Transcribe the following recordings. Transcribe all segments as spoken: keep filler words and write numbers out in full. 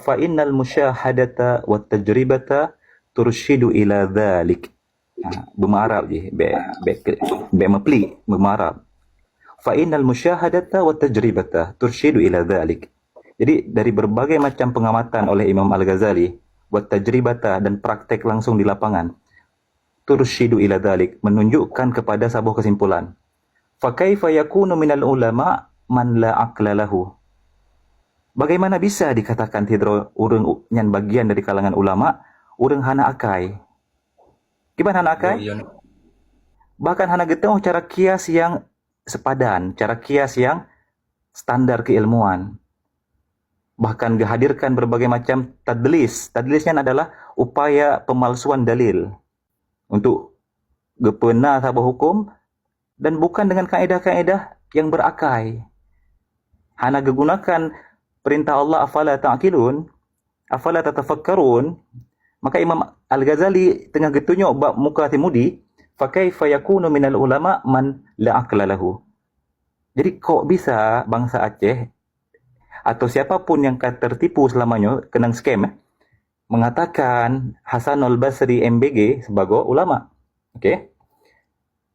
"Fa innal musyahadata wat tajribata tursyidu ila dzalik." Ha, beumeurab jih, bèk, bèk, bèk meuplik, beumeurab. "Fa innal musyahadata wat tajribata tursyidu ila dzalik." Jadi, dari berbagai macam pengamatan oleh Imam Al-Ghazali, wat tajribata, dan praktek langsung di lapangan, tursyidu ila dzalik, menunjukkan kepada saboh kesimpulan. "Fa kaifa yakunu minal ulama man la aqla lahu?" Bagaimana bisa dikatakan sidroe ureuëng u-, nyan bagian dari kalangan ulama, ureuëng hana akai? Kiban hana akai? Yo, yo. Bahkan hana geutanyoe cara kias nyang sepadan, cara kias nyang standar keilmuan. Bahkan geuhadirkan berbagai macam tadlis. Tadlis nyan adalah upaya pemalsuan dalil untuk geupeuna saboh hukum dan bukan dengan kaedah-kaedah yang berakai. Hana geugunakan perintah Allah, "Afala ta'qilun? Afala tatafakkarun?" Maka Imam Al-Ghazali teungoh geutunyok bak muka si Mudi, "Fa kaifa yakunu minal ulama man la aqla lahu?" Jadi, kok bisa bansa Aceh atau siapa pun yang ka tertipu selama nyoe, keunong scam, eh, mengatakan Hasanul Basri M B G sebagai ulama? Okey.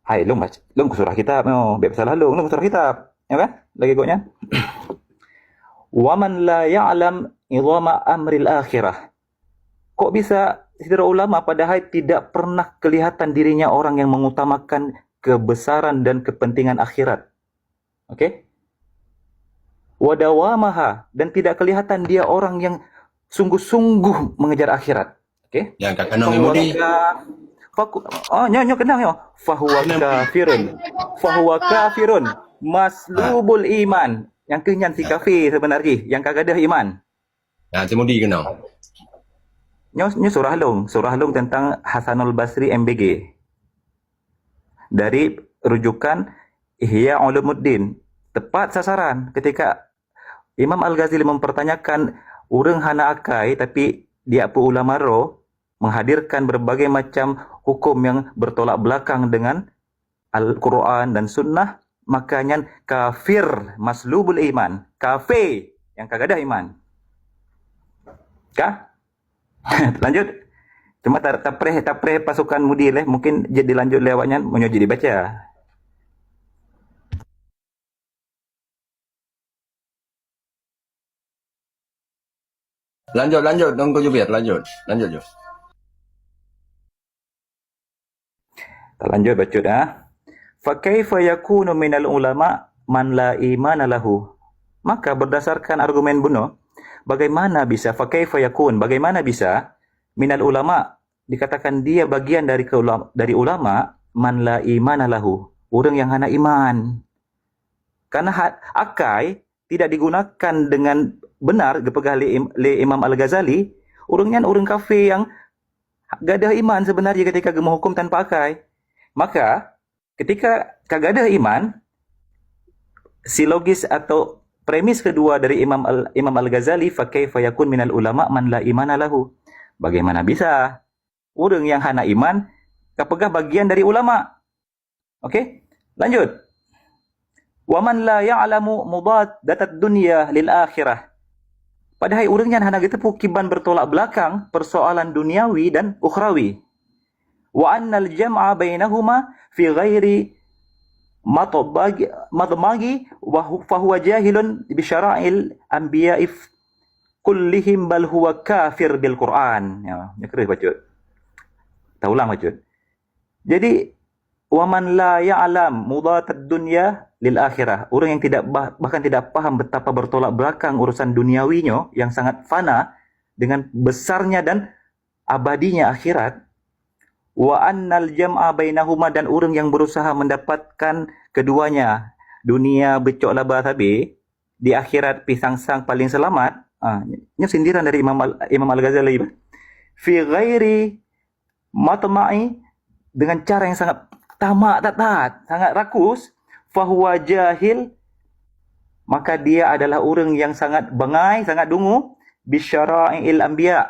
Hai, lôn baca, lôn kusurah kitab nyoe, bèk salah lôn, lôn kusurah kitab. Ya kan? Lagèe gobnyan. "Wa man la ya'lam idhama amril akhirah." Kok bisa sidroe ulama padahai tidak pernah kelihatan dirinya orang yang mengutamakan kebesaran dan kepentingan akhirat? Okey? "Wa dawamaha," dan tidak kelihatan dia orang yang sungguh-sungguh mengejar akhirat. Okey? Nyang ka keunong ilmu di. Fahuwa ka-, faku-, oh, nyoe, nyoe keunong nyoe. "Fahuwa kafirun." "Fahuwa kafirun. Maslubul iman." Nyang keuh nyan si kafé sebenar jih, nyang ka gadôh iman. Nah, si Mudi keunong. Nyoe, nyoe surah lôn, surah lôn tentang Hasanul Basri M B G. Dari rujukan Ihya Ulumuddin, tepat sasaran ketika Imam Al-Ghazali mempertanyakan ureuëng hana akai tapi dia pun ulama ro, menghadirkan berbagai macam hukum yang bertolak belakang dengan Al-Quran dan Sunnah, maka nyan kafir maslubul iman, kafé nyang ka gadôh iman. Ka? Lanjut. Cuma ta-, tapreh, tapreh pasukan Mudi lé, mungkin jeuet dilanjut lé awaknyan, meunyoe jeuet dibaca. Lanjut, lanjut, Teungku Jubir, lanjut. Lanjut, Jus. Talanjut bacut, ah. "Fa kaifa yakunu minal ulama man la imana lahu?" Maka berdasarkan argumen bunoe, bagaimana bisa, fa kaifa yakun, bagaimana bisa minal ulama dikatakan dia bagian dari keula-, dari ulama man la imana lahu, ureuëng nyang hana iman? Karena ha-, akai tidak digunakan dengan benar, geupeugah lé Im-, lé Imam Al-Ghazali, ureuëng nyan ureuëng kafé nyang gadôh iman sebenarnya ketika geumeuhukum tanpa akai. Maka, ketika ka gadôh iman, silogis atau premis kedua dari Imam Al-, Imam Al-Ghazali, "Fa kaifa yakun minal ulama man la imana lahu?" Bagaimana bisa ureuëng nyang hana iman ka peugah bagian dari ulama? Okey, lanjut. "Wa man la ya'lamu mudaddatad dunya lil akhirah." Padahai ureuëng nyan hana geuteupeue kiban bertolak belakang persoalan duniawi dan ukhrawi. "Wa annal jam'a bainahuma fi ghairi matbagi-, madmagi wa hu-, fa huwa jahilun bi syara'il anbiya'i f-, kullihim bal huwa kafir bil Qur'an." Ya, nyoe keureuh bacut. Taulang bacut. Jadi, "Wa man la ya'lam mudaddatad dunya lil akhirah." Orang yang tidak bah-, bahkan tidak paham betapa bertolak belakang urusan duniawi nyoe yang sangat fana dengan besarnya dan abadinya akhirat. "Wa annal jam'a bainahuma," dan orang yang berusaha mendapatkan keduanya, dunia beucok laba sabe, di akhirat pih sang-sang paling selamat. Ah, nyoe sindiran dari Imam Al-, Imam Al-Ghazali, bah. "Fi ghairi matma'i," dengan cara yang sangat tamak that-that, sangat rakus, "fahuwa jahil," maka dia adalah ureuëng yang sangat bangai, sangat dungu, "bi syara'il anbiya,"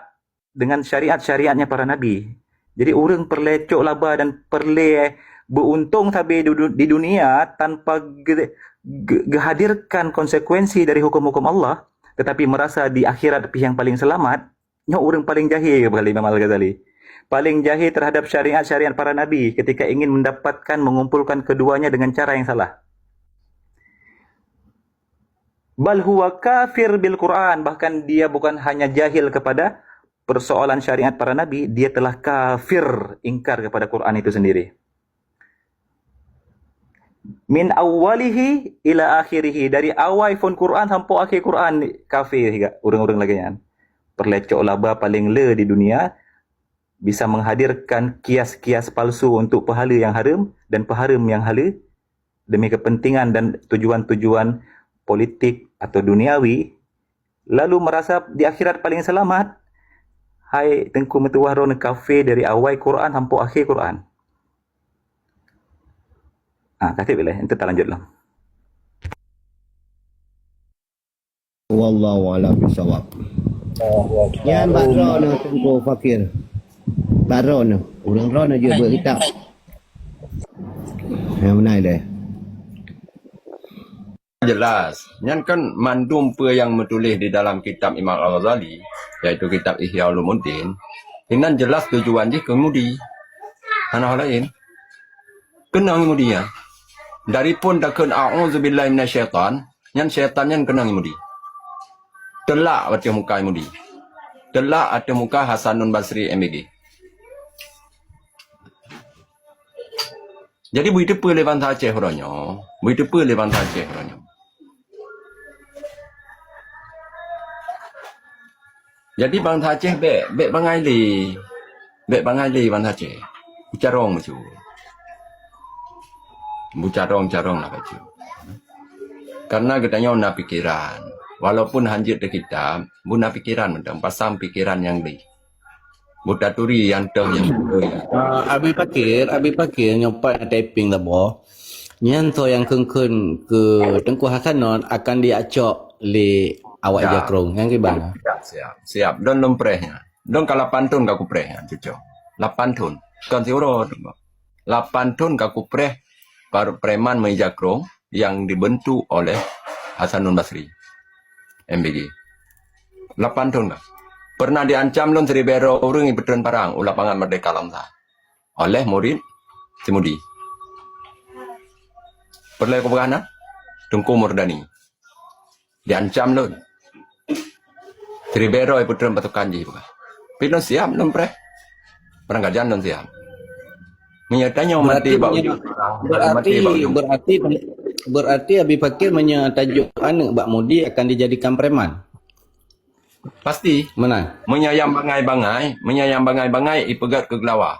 dengan syariat-syariatnya para nabi. Jadi, ureuëng peureulée cok laba dan peureulée beuuntông sabe di du-, di dunia tanpa ge-, ge-, geuhadirkan konsekuensi dari hukum-hukum Allah, tetapi merasa di akhirat pih yang paling selamat, nyoe ureuëng paling jahil, kata Imam Al-Ghazali. Paling jahil terhadap syariat-syariat para nabi ketika ingin mendapatkan, mengumpulkan keduanya dengan cara yang salah. Bal huwa kafir bil Quran, bahkan dia bukan hanya jahil kepada persoalan syariat para nabi, dia telah kafir, ingkar kepada Quran itu sendiri. Min awwalihi ila akhirihi, dari awai phon Quran sampai akhir Quran, kafir juga ureuëng-ureuëng lagée nyan. Perlecok laba paling le di dunia, bisa menghadirkan kias-kias palsu untuk pahala yang haram dan paharam yang hala demi kepentingan dan tujuan-tujuan politik atau duniawi, lalu merasa di akhirat paling selamat. Hai Teungku meutuwah, droeneuh kafir dari awai Quran sampai akhir Quran. Ah, kafir boleh. Ente tak lanjut lah. Wallahu a'lam bishawab. Nyan bak droeneuh Teungku Fakir. Bak droeneuh. Ureuëng droeneuh je buat kitab. Yang benar deh. Jelas. Nyan kan mandum peue yang meutuléh di dalam kitab Imam Al-Ghazali, yaitu kitab Ihya Ulumuddin, inan jelas tujuan jih keu mudi. Hana lain. Keunong mudi nyan. Dari pun takheun a'udzubillahi minasyaitan, nyan syaitan nyan keunong mudi. Teulak ateueh muka mudi. Teulak ateueh muka Hasanul Basri M B G. Jadi bui teupeu lé bansa Aceh uroe nyoe. Bui teupeu lé bansa Aceh uroe nyoe. Jadi bansa Aceh bék, bék bangai lé. Bék bangai lé bansa Aceh. Bucarong bacut. Bucarong-carong lah bacut. Karena geutanyoe na pikiran. Walaupun hanjeuet teukitab, bu na pikiran mantong, pasang pikiran nyang deh. Buta turi nyang teuh nyang beutôi. Uh, Abi Pakir, Abi Pakir nyoe pat na typing lah boh. Nyan soe nyang kheun-kheun keu Teungku Hasan nyoe akan diacok lé awak Ya. Jakrong. Nyang kiban? Siap, siap. Siap. Don lom preh nya. Don ka lapan thon ka kupreh nya, cuco. Lapan thon. Kon siuroe. Lapan thon ka kupreh par-, preman meujakrong yang dibentuk oleh Hasanul Basri, M B G. Lapan thon ka. Pernah diancam lôn siribèe droe ureuëng ipeutreun parang u lapangan Merdeka Lamsa oleh murid Simudi. Peureulèe kupeugah na, Teungku Murdani. Diancam lôn. Siribèe droe ipeutreun pasukan jih peugah. Tapi lôn siap lôn preh. Barangkajan lôn siap. Meunyoe tanyoe mati Berarti bak punya- ujong parang, Berarti mati bak ujong. Berarti Berarti Abi Pakir meunyoe tajok aneuk bak Mudi akan dijadikan preman. Pasti. Meunan. Meunyoe nyang bangai-bangai, meunyoe nyang bangai-bangai ipeugèt keu geulawa.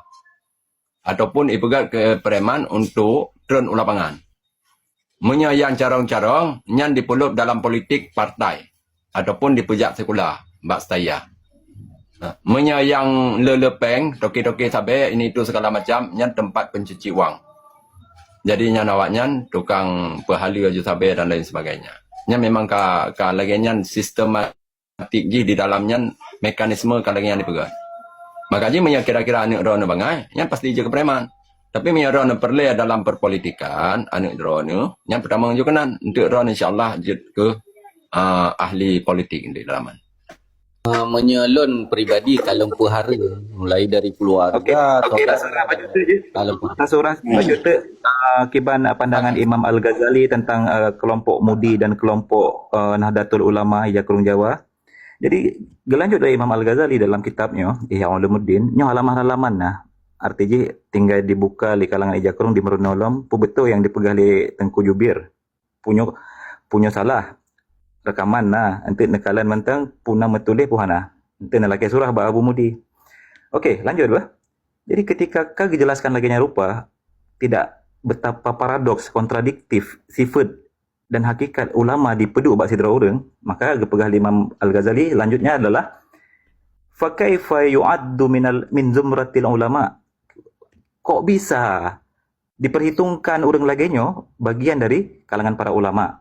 Ataupun ipeugèt keu preman untuk treun u lapangan. Meunyoe nyang carông-carông, nyan dipeulop dalam politik partai ataupun dipeujak sikula bak Setia. Ha, meunyoe nyang le-le pèng, toke-toke sabé, ini itu segala macam, nyan tempat pencuci wang. Jadi nyan awaknyan tukang peuhaleue aju sabé dan lain sebagainya. Nyan memang ka, ka lagèe nyan sistematik jih di dalam nyan, mekanisme ka lagèe nyan dipeugah. Maka jih meunyoe kira-kira aneuk droeneuh bangai, nyan pasti jeuet keu preman. Tapi meunyoe droeneuh peureulèe dalam perpolitikan, aneuk droeneuh, nyan peutamong jeuet keunan. Enteuk droeneuh insya-Allah jeuet keu, ah, ahli politik di dalam. Uh, meunyoe lôn peribadi ka lôn peuhara mulai dari keluarga Okey, okey, sampai Basura, baju tu je. Ka lôn peuhara. Basura, baju tu, uh, kiban, uh, pandangan Imam Al-Ghazali tentang, uh, kelompok Mudi dan kelompok, uh, Nahdlatul Ulama Jakrong Jawa. Jadi, geulanjut dari Imam Al-Ghazali dalam kitabnya, Ihya Ulumuddin, nyoe halaman-halaman nah. Arti jih tinggai dibuka lé kalangan Ijakrong di meurunoe lom, peue beutôi nyang dipeugah lé Teungku Jubir. Punyo, punyo salah. Rekaman na, enteuk neukalon mantong, peue na meutuléh peue hana. Enteuk neulakèe surah bak Abu Mudi. Okey, lanjut bah. Jadi ketika ka geujelaskan lagèe nyan rupa, tidak betapa paradoks, kontradiktif, sifat dan hakikat ulama dipeuduek bak sidroe ureueng, maka geupeugah lé Imam Al-Ghazali lanjutnya adalah, "Fa kaifa yu'addu minal, min zumratil ulama?" Kok bisa diperhitungkan ureueng lagèe nyoe bagian dari kalangan para ulama?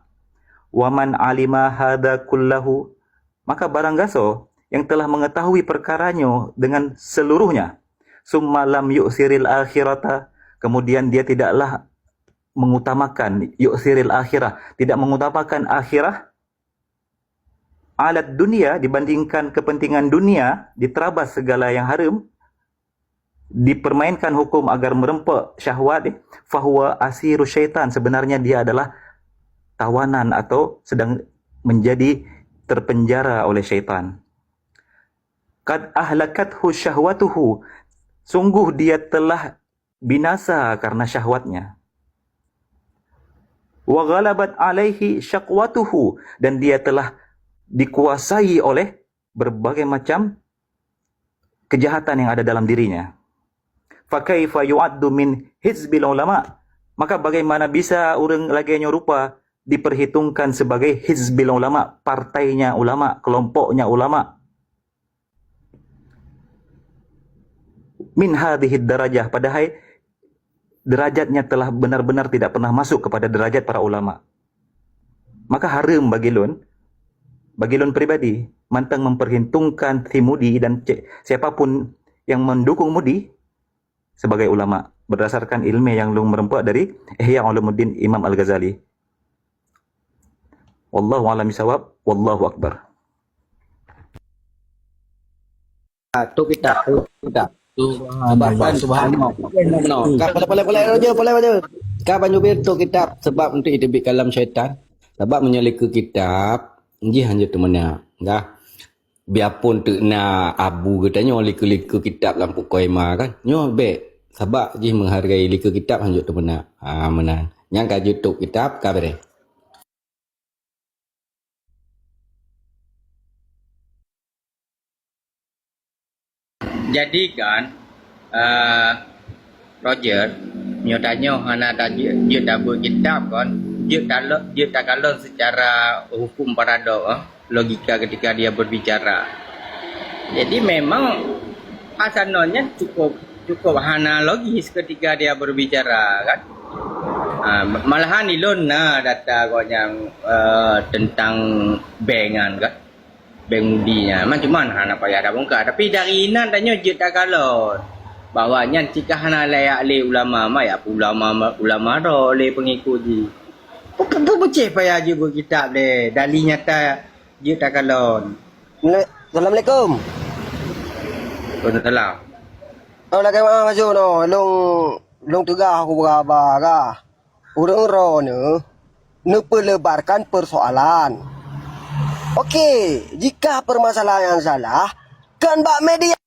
"Wa man alima hadza kullahu," maka barang gasoe yang telah mengetahui perkara nyoe dengan seluruhnya, "summa lam yu'siril akhirata," kemudian dia tidaklah mengutamakan, "yu'siril akhirah," tidak mengutamakan akhirah, alat dunia, dibandingkan kepentingan dunia, diterabas segala yang haram, dipermainkan hukum agar merempek syahwat, eh, fahuwa asiru syaitan, sebenarnya dia adalah tawanan atau sedang menjadi terpenjara oleh syaitan. Qad ahlakathu syahwatuhu, sungguh dia telah binasa karena syahwatnya. Wa ghalabat alaihi syaqwatuhu, dan dia telah dikuasai oleh berbagai macam kejahatan yang ada dalam dirinya. Fakaifa yu'addu min hizbil ulama? Maka bagaimana bisa ureuëng lagée nyoe rupa diperhitungkan sebagai hizbil ulama, partainya ulama, kelompoknya ulama? Min hadhihi darajah, padahai derajatnya telah benar-benar tidak pernah masuk kepada derajat para ulama. Maka haram bagi lôn, bagi lôn pribadi, mantong memperhitungkan si Mudi dan siapapun yang mendukung Mudi sebagai ulama, berdasarkan ilmu yang lôn merempek dari Ihya Ulumuddin Imam Al-Ghazali. Wallahu a'lam bishawab, wallahu akbar. Ah, tu kitab, tu kitab. Subhanallah, subhanallah. No, ka pala pala pala je, pala je. Ka banyu bir tu kitab sebab untuk itebik kalam syaitan. Sebab meunyoe lé keu kitab, jih hanjeuet teumeunak. Dah. Biarpun teuk na abu geutanyoe lé keu-lé keu kitab lam pukoe ma kan. Nyoe bek. Sabab jih menghargai lé keu kitab hanjeuet teumeunak. Ha meunan. Nyang ka jeuet tu kitab ka bereh. Jadi kan, uh, Roger, nyoe tanyoe hana tajeuet jeuet tabeuet kitab kan, jeuet talok jeuet takalon secara hukum paradok, eh, logika ketika dia berbicara. Jadi memang Hasan nyan cukup cukup hana logis ketika dia berbicara kan. Uh, malahan ilon na data kok yang uh, tentang bank kan. Bank Mudi nyan. Memang cuma hana payah tabongkar. Tapi dari inan tanyoe jeuet takalon bahwa nyan cit ka hana layak lé ulama, ma yak ulama ulama droe lé pengikut jih. Bukan tu beceh payah jeuet buet kitab lé. Dali nyata jeuet takalon. Assalamualaikum. Waalaikumsalam. Oh, lagèe meu'ah maksud noh, long long teugah aku beuraba kah. Ureuëng droeneuh neupeuleubarkan peusoalan. Oke, jika peumasalahan nyang salah, kheun bak media.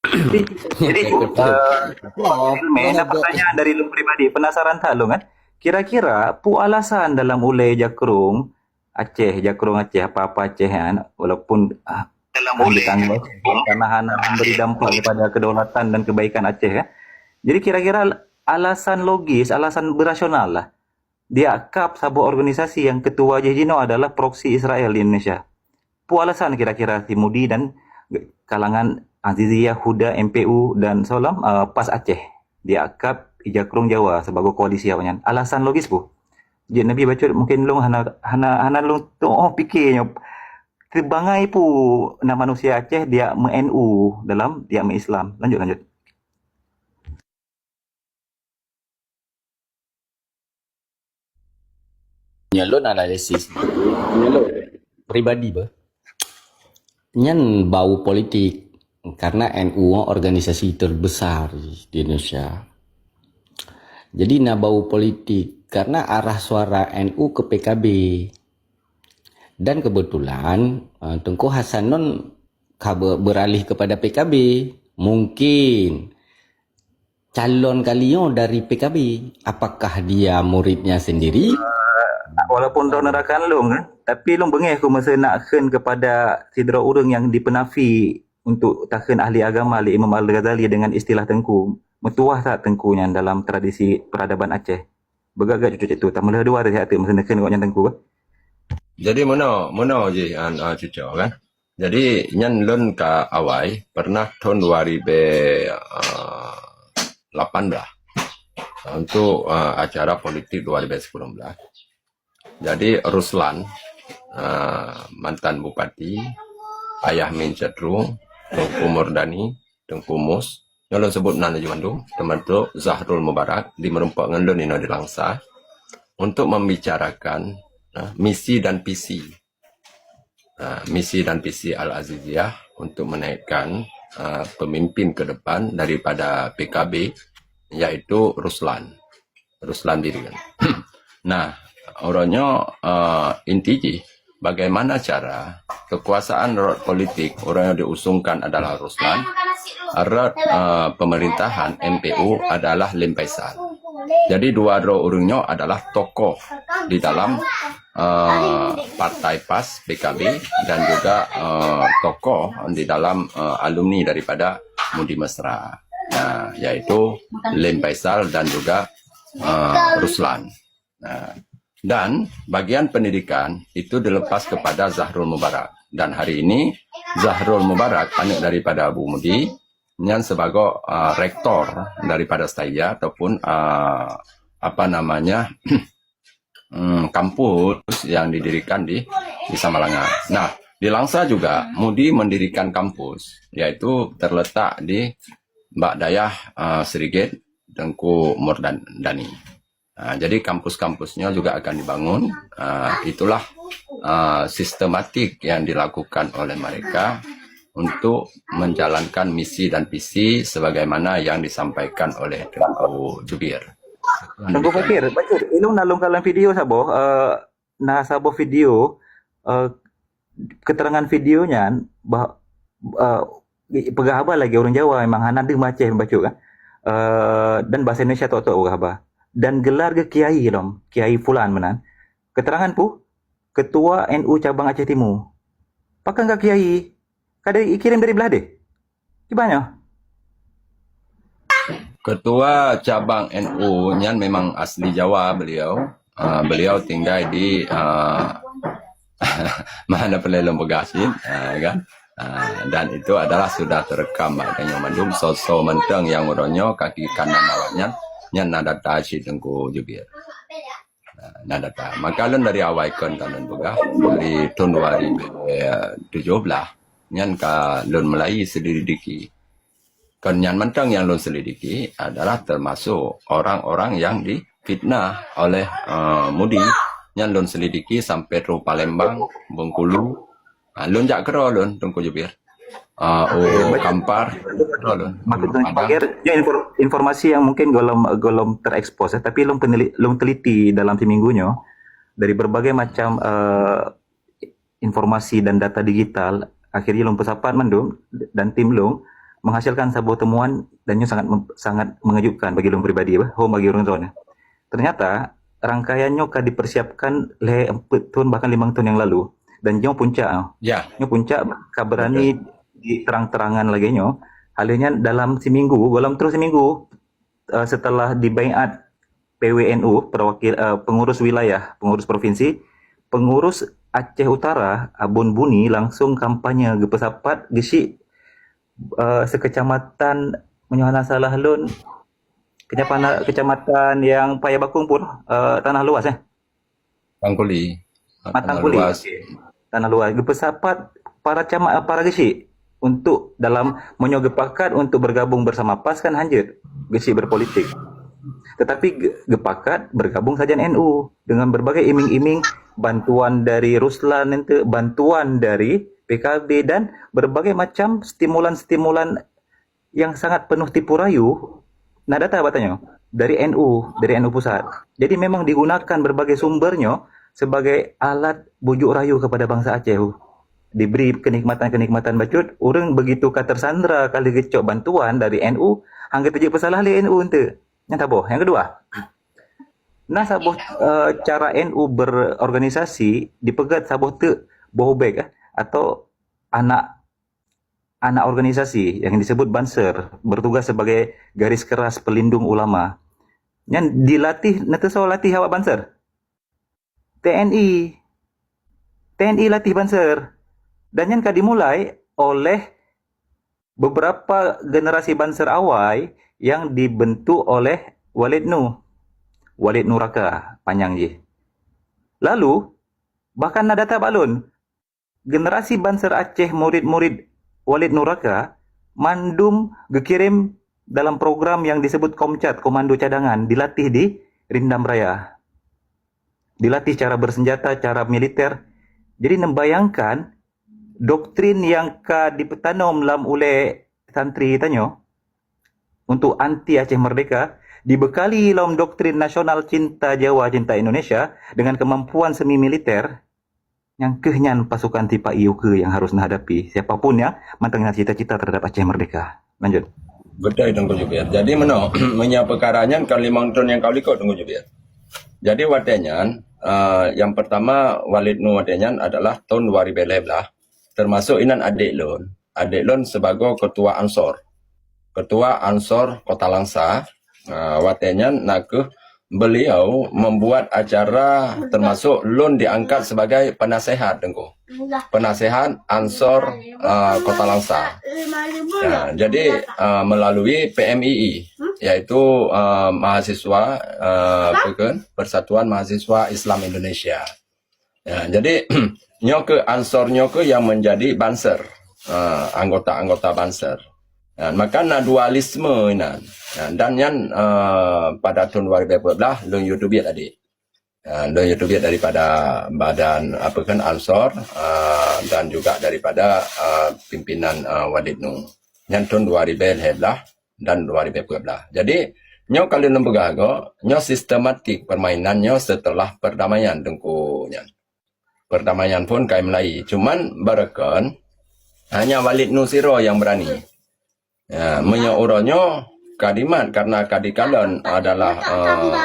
Jadi, jadi uh, Ilmi, ada pertanyaan dari lu pribadi. Penasaran tak lu kan? Kira-kira pu alasan dalam ulée jakrong Aceh, jakrong Aceh, apa-apa Aceh kan, walaupun ah, dalam ulée karena hana memberi dampak kepada kedaulatan dan kebaikan Aceh kan. Jadi kira-kira alasan logis, alasan berasional lah. Diak kab saboh organisasi yang ketua jih jinoe adalah proksi Israel di Indonesia. Pu alasan kira-kira si Mudi dan kalangan Aziziyah, Huda, M P U dan Solam uh, pas Aceh. Diak kab ija krong Jawa sebagai koalisi awaknyan. Alasan logis pu. Jik Nabi bacut mungkin long hana hana hana long tu oh fikir nyo. Tebangai pu na manusia Aceh dia me-N U dalam dia me-Islam. Lanjut lanjut. Nyoe lôn analisis nyoe lôn pribadi bah. Nyan bau politik karena N U organisasi terbesar di Indonesia. Jadi na bau politik karena arah suara N U ke P K B. Dan kebetulan uh, Tengku Hasan non ka beralih kepada P K B. Mungkin calon kalian dari P K B. Apakah dia muridnya sendiri? Uh, walaupun droe neurakan lôn kan, tapi lôn beungéh ku masa nak kheun kepada sidroe ureuëng yang dipenafi untuk takheun ahli agama lé Imam Al-Ghazali dengan istilah tengku. Meutuah that tengku nyan dalam tradisi peradaban Aceh. Beugagak cucu cek tu, tameulah dua tadi hati masa neukheun gobnyan tengku. Jadi mana mana je an uh, cucu kan? Jadi nyan lôn ka awai pernah tahun dua ribu lapan belas untuk uh, acara politik dua ribu sembilan belas. Jadi Ruslan uh, mantan bupati, Ayah Min Syatru, Teungku Murdani, Teungku Mus, nyoe lôn sebut nan laju mandum, termasuk Zahrul Mubarak, di meureumpok ngon lôn inoe di Langsa, untuk membicarakan uh, misi dan visi uh, misi dan visi Al-Aziziyah untuk menaikkan uh, pemimpin ke depan daripada P K B, iaitu Ruslan. Ruslan Bireuen. Nah, uroe nyoe uh, inti jih, bagaimana cara kekuasaan rot politik uroe nyoe diusungkan adalah Ruslan, rot uh, pemerintahan M P U adalah Lim Faisal. Jadi dua droe ureuëng nyoe adalah tokoh di dalam uh, partai PAS, P K B, dan juga uh, tokoh di dalam uh, alumni daripada Mudi Mesra, uh, yaitu Lim Faisal dan juga uh, Ruslan. Uh, dan bagian pendidikan itu dilepas kepada Zahrul Mubarak. Dan hari ini Zahrul Mubarak, anak daripada Abu Mudi, nyan sebagai uh, rektor daripada STAIA ataupun uh, apa namanya um, kampus yang didirikan di di Samalanga. Nah, di Langsa juga Mudi mendirikan kampus, yaitu terletak di bak dayah uh, Serigit Tengku Murdani. Uh, jadi kampus-kampusnya juga akan dibangun. Uh, itulah uh, sistematik yang dilakukan oleh mereka untuk menjalankan misi dan visi sebagaimana yang disampaikan oleh Tengku Jubir. Tengku Fakir, bacut. Ilung na lôn kalon video saboh, uh, na saboh video, uh, keterangan video nyan bah, uh, peugah haba lagi orang Jawa memang hana deuh Aceh bacut kan. Uh, dan bahasa Indonesia tok-tok peugah haba. Dan gelar ke kiai lom, kiai fulan meunan. Keterangan pu ketua N U cabang Aceh Timur. Pakon ka kiai? Ka dari kirim dari belah deh. Kiban nyoe? Ketua cabang N U nyan memang asli Jawa beliau. Uh, beliau tinggal di uh, mana pernah lom peugah cit, uh, kan? Uh, dan itu adalah sudah terekam bak tanyoe mandum soso mantong yang uroe nyoe kaki kanan awak nyan, nyan na data cit Tengku Jubir. Nah, na data. Maka lôn dari awai kon ka lôn peugah, dari tahun dua ribu tujuh belas, nyan ka lôn mulai selidiki. Kon nyan mantong yang lôn selidiki adalah termasuk orang-orang yang difitnah oleh uh, Mudi. Nyan lôn selidiki sampai terus Palembang, Bengkulu. Uh, lôn jak keudroe lôn, Tengku Jubir. Uh, oh, Kampar, keudroe lôn. Maksud Padang. Informasi yang mungkin golom golom terekspos, eh, tapi lôn peneli, lôn teliti dalam seminggu nyoe dari berbagai macam uh, informasi dan data digital, akhirnya lôn peusapat mandum dan tim lôn menghasilkan saboh temuan dan nyoe sangat sangat mengejutkan bagi lôn pribadi bah, hom bagi ureuëng droeneuh. Ternyata rangkaian nyoe ka dipersiapkan lhée empat tahun bahkan lima tahun yang lalu dan nyoe puncak. Ya. Nyoe puncak ka berani diterang-terangan lagée nyoe. Hal nyan dalam seminggu, dalam terus seminggu uh, setelah dibaiat P W N U, perwakil uh, pengurus wilayah, pengurus provinsi, pengurus Aceh Utara Abon Buni langsung kampanye geupeusapat geusyik uh, sekecamatan meunyoe hana salah lôn kecamatan yang paya bakung pun uh, tanah luas eh. Tangkuli. Matang Kulit. Okay. Tanah luas. Geupeusapat para camat para geusyik untuk dalam meunyoe geupakat untuk bergabung bersama PAS kan hanjeuet geusyik berpolitik. Tetapi geupakat bergabung sajan N U dengan berbagai iming-iming bantuan dari Ruslan nanti, bantuan dari P K B dan berbagai macam stimulan-stimulan yang sangat penuh tipu rayu, na data bak tanyoe dari N U, dari N U pusat. Jadi memang digunakan berbagai sumber nyoe sebagai alat bujuk rayu kepada bangsa Aceh. Diberi kenikmatan-kenikmatan bacut, ureuëng begitu ka tersandra kali geucok bantuan dari N U, hangga teujeuet peusalah lé N U ente. Yang saboh. Yang kedua, nah saboh uh, cara N U berorganisasi dipeugét saboh teuk bohobek eh, atau anak anak organisasi yang disebut Banser bertugas sebagai garis keras pelindung ulama. Nyan dilatih, neuteusoe latih awak Banser. T N I. T N I latih Banser. Dan nyan ka dimulai oleh beberapa generasi Banser awai yang dibentuk oleh Walid Nu. Walid Nuraka panjang jih. Lalu Bahkan na data bak lôn, generasi banser Aceh, murid-murid Walid Nuraka, mandum geukirém dalam program yang disebut Komcat, Komando Cadangan, dilatih di Rindam Raya. Dilatih cara bersenjata, cara militer. Jadi, neubayangkan doktrin yang ka dipeutanom lam ulée santri tanyoe untuk anti Aceh Merdeka, dibekali lom doktrin nasional cinta Jawa, cinta Indonesia, dengan kemampuan semi militer, nyang keuh nyan pasukan sipa-i ukeue nyang harus neuhadapi. Siapa pun nyang mantong na cita-cita terhadap Aceh Merdeka. Lanjut. Beutôi, Teungku Jubir. Jadi, meunoe, meunyoe peukara nyan ka limong thon nyang ka u likot, Teungku Jubir. Jadi, watée nyan, eh, nyang peurtama Walid Nu watée nyan adalah thon dua ribée lhée blaih, teumasok inan adék lôn. Adék lôn sibagoe keutua Ansor. Keutua Ansor Kota Langsa, eh, watée nyan na kheueh beliau membuat acara, termasuk lôn diangkat sebagai penasehat, Teungku. Penasehat Ansor, eh, Kota Langsa. Ya, jadi, eh, melalui P M I I, yaitu, eh, mahasiswa, eh, apa ke? Persatuan Mahasiswa Islam Indonesia. Ya, jadi, nyoe kheueh Ansor nyoe kheueh yang menjadi banser, eh, anggota-anggota banser. Ya, maka na dualisme inan. Ya, dan nyan, eh, pada thon dua ribée dua belas, lôn yue teubiet tadi. Ya, lôn yue teubiet daripada badan, apa kan, Ansor, eh, dan juga daripada, eh, pimpinan, eh, Walid Nu. Nyan thon dua ribée lhée blaih dan dua ribée dua belas. Jadi, nyoe ka lôn peugah goe, nyoe sistematik permainan nyoe setelah perdamaian Teungku nyan. Perdamaian pun ka meulai. Cuman, barokon, hanya Walid Nu sidroe nyang berani. Ya, meunyoe uroe nyoe, ka dimat karena ka dikalon adalah, eh,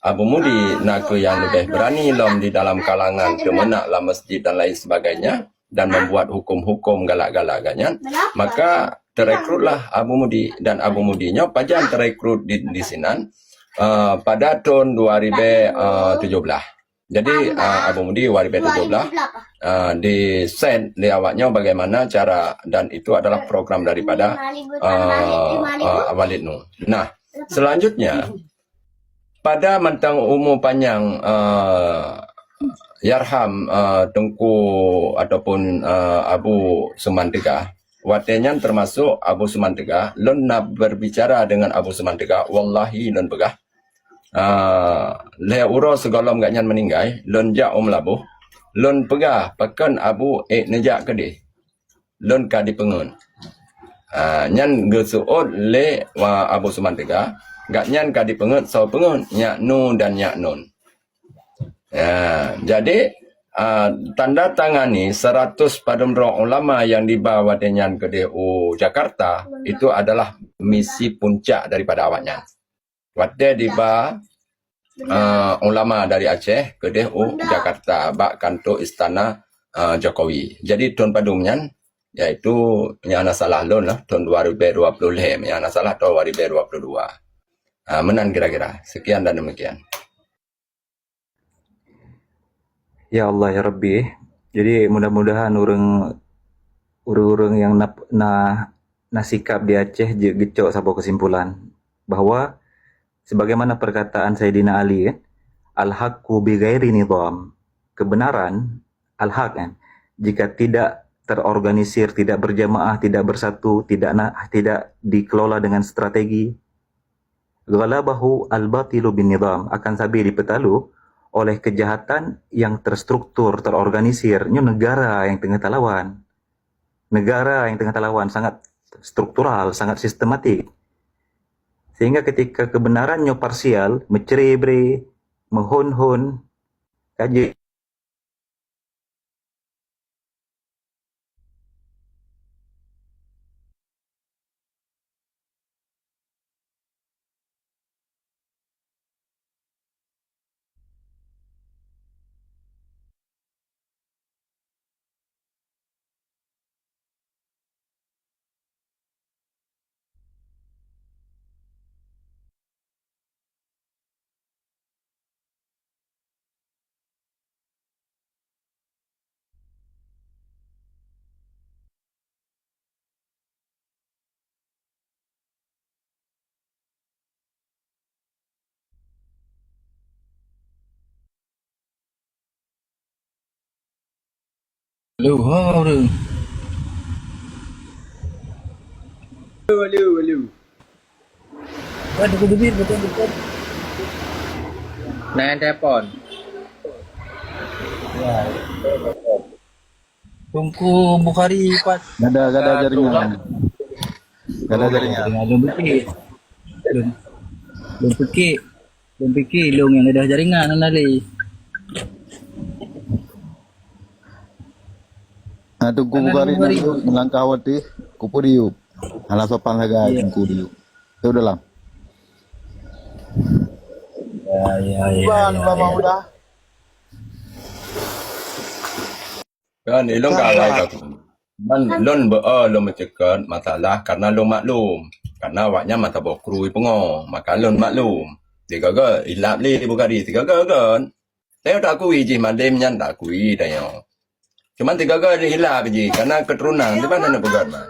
Abu Mudi, na kheueh nyang leubeh berani lom di dalam kalangan teumeunak lam masjid dan lain sebagainya, dan membuat hukum-hukum galak-galak gobnyan, maka terekrutlah Abu Mudi, dan Abu Mudi nyoe pajan terekrut di, di sinan, eh, pada thon dua ribée, eh, tujoh blaih. Jadi, ah, Abu Mudi dua ribée tujoh blaih, ah, diset lé awak nyoe bagaimana cara, dan itu adalah program daripada, ah, ah, Walid Nu. Nah, selanjutnya, pada mantong umu panyang, ah, yarham, ah, Teungku ataupun, ah, Abu Suman Teuga, watée nyan teumasok Abu Suman Teuga, lôn na berbicara dengan Abu Suman Teuga, wallahi lôn peugah, ah, lhée uroe sigohlom gobnyan meuninggai, lôn jak u Meulaboh, lôn peugah pakon Abu ék neujak keudeh. Lôn ka dipeungeut. Ah, nyan geuseuôt lé, wa, Abu Suman Teuga, gobnyan ka dipeungeut soe peungeut, Nyak Nu dan Nyak Nun. Ya, jadi, ah, tanda tangani seratus padum droe ulama nyang diba watée nyan keudeh u Jakarta, itu adalah misi puncak daripada awaknyan. Watée diba, ah, ulama dari Aceh keudeh u Jakarta bak kantor istana, ah, Jokowi. Jadi thon padum nyan, yaitu nyang hana salah lôn lah, thon dua ribée dua puluh lhée, nyang hana salah thon dua ribée dua puluh dua. Ah, meunan kira-kira. Sekian dan demikian. Ya Allah, ya Rabbi. Jadi, mudah-mudahan ureuëng, ureuëng-ureuëng nyang na, na, na sikap di Aceh jeuet geucok saboh kesimpulan bahwa sebagaimana perkataan Saidina Ali, kan, "Al-haqqu bi ghairi nizam." Kebenaran, al-haq, kan, jika tidak terorganisir, tidak berjamaah, tidak bersatu, tidak na, tidak dikelola dengan strategi, ghalabahu al-batilu bin nizam, akan sabe dipeutalu oleh kejahatan yang terstruktur, terorganisir. Nyoe negara nyang teungoh talawan. Negara nyang teungoh talawan sangat struktural, sangat sistematik. Sehingga ketika kebenaran nyoe parsial, meucre-bre, meuhon-hon, ka jeuet Halo, ha, ureueng. Halo, halo, halo. Kan aku debit betul-betul. Nah, yang telepon. Ya. Tungku Bukhari pat. Gada, gada jaringan. Gada jaringan. Jaringan lôn pike. Lôn, lôn pike. Lôn pike lôn nyang gadôh jaringan hana lé. Ah, Tungku Bukhari, Bukhari. Meulangkah watèe, kupeuriup. Hana sopan sagai Tungku diup. Teuh dalam. Ya, ya, ya. Ban, ya, ban ya. Udah. Kan, ilôn ka alai ka aku. Man, lôn beu-, oh, lôn meuceukeut masalah karena lôn maklum. Karena awaknyan mata boh krui peungoh, maka lôn maklum. Sigaga ilap lé Bukhari, sigaga kan. Tanyoe takui jih, mandum nyan takui tanyoe. Cuman sigaga jih ilap jih, karena keturunan, di mana nak peugah, man?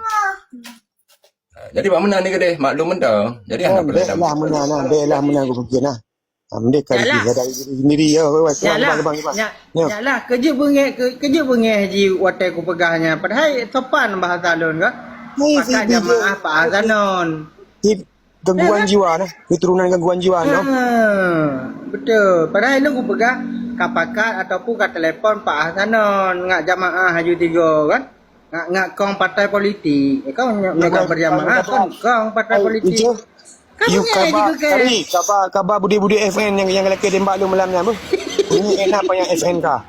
Ha, jadi, bak meunan ni keudeh, maklum mantong. Jadi, hana perlu bèk lah meunan, nah, bèk lah meunan, kupeugah, nah. Ah, mending kali Yalah. Sendiri, ya, weh, weh, Yalah. Kebang, kebang, kebang. Nya, Ya. Yalah, keujeuet beungèh, ke-, keujeuet beungèh jih watèe kupeugah nyan. Padahai sopan bahasa lôn, kan? Pakat jamaah Pak Hasanon. Gangguan jiwa nah, keturunan gangguan jiwa nah. Ha, betul. Padahai lôn kupeugah ka pakat ataupun ka telepon Pak Hasanon ngat jamaah aju tiga kan. Ngat, ngat kong partai politik. Eh, kong nyoe, nyoe kan berjamaah kan kong partai politik. Kan you kaba, kari, kaba, kaba budi-budi F N yang, yang lakèe tembak lôn malam nyan, beuh. Ini enak payah F N ka.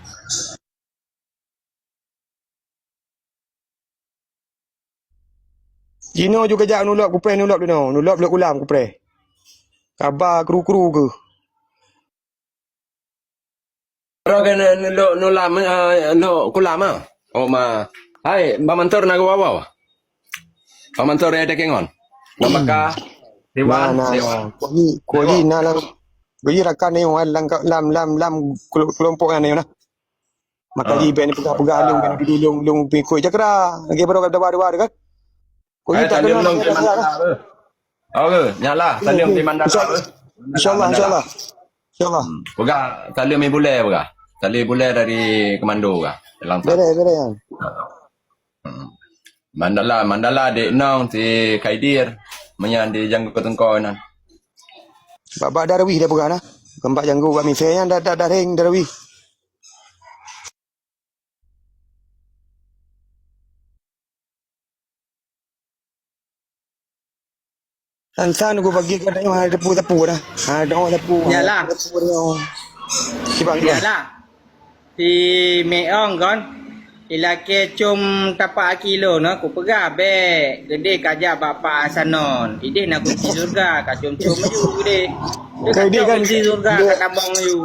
Jinoe ju kajak nulop kupreh nulop dinoe, nulop lok kulam kupreh. Kaba kru-kru keuh. Roh keuneuk nulop nulam, eh, lok kulam ah. Oh ma. Hai, Bang Mantor na geuwoe-woe. Bang Mantor ya dekengon. Bang Baka, Dewan, Nah, nah, Dewan. Nah. Kuali, kuali na lam, kuali rakan ni wan lam, lam, lam, lam kelo-, kelompok nyan ni nah. Maka Ah. Di ben peugah-peugah lung, ben dulu lung, lung pikui cakra. Lagi baru dua-dua kan. Kau Eh, tak saleuem kenal lôn dia keu dah. Mandala, beuh. Oh, ke? Nyalah, saleuem di Mandala, Insya-, beuh. Insya-Allah, Mandala. Insya-Allah. Insya-Allah. Hmm. Peugah, saleuem di Bulèe, peugah. Saleuem Bulèe dari komando, peugah. Dalam Bere, bere, ya. Hmm. Mandala, Mandala, Dek Nong, si Khaidir, menyan di Janggu Tengkoi nan. Bak, bak Darwis dia peugah nah. Kembak Janggu bak misai nyan dah, dah, dah ring Darwis. San-san ku bagi ka tanyoe hana teupeu-teupeu dah. Ha, tanyoe teupeu. Yalah. Teupeu tanyoe. Sibang, sibang. Yalah. Si Meong kon, ilakèe com tapak aki lôn, ha, kupeugah bèk. Geudeh kajak bak Pak Hasanon. Ideh na kunci syurga, ka com-com laju geudeh. Dia Kau ideh ka kan kunci syurga, dia ka tabong laju.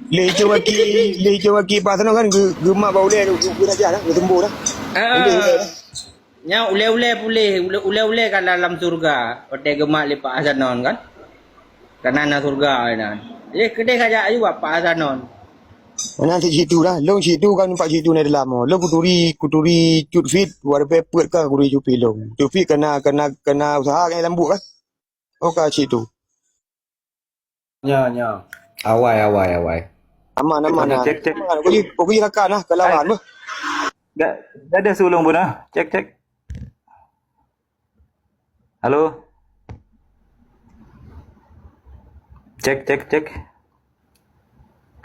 Lé com aki, lé com aki Pak Hasanon kan geu-, geumat bak ulèe, geu-, geu-, geunaja dah, geutumboh dah. Ah. Ideh, ideh dah. Nyan ulèe-ulèe puléh, ulèe-ulèe ka dalam syurga, watèe geumat lé Pak Hasanon kan. Kana na syurga inan. Eh, keudeh kajak aju bak Pak Hasanon. Meunan cit situ dah. Lôn situ kan, pat situ na dalam. Lôn kuturi, kuturi Cut Fit, watèe peuet ka kuturi Cut Fit lôn. Cut Fit kana, kana, kana usaha kan lam buet kan. Oh, ka situ. Nyo, nyo. Awai, awai, awai. Aman, aman, Cek, ah. Cek, cek. Aman, kau pergi, kau pergi rakan lah, ke lawan, beuh. Dah, dah ada sulung pun, ah. Cek, cek. Halo? Cek, cek, cek.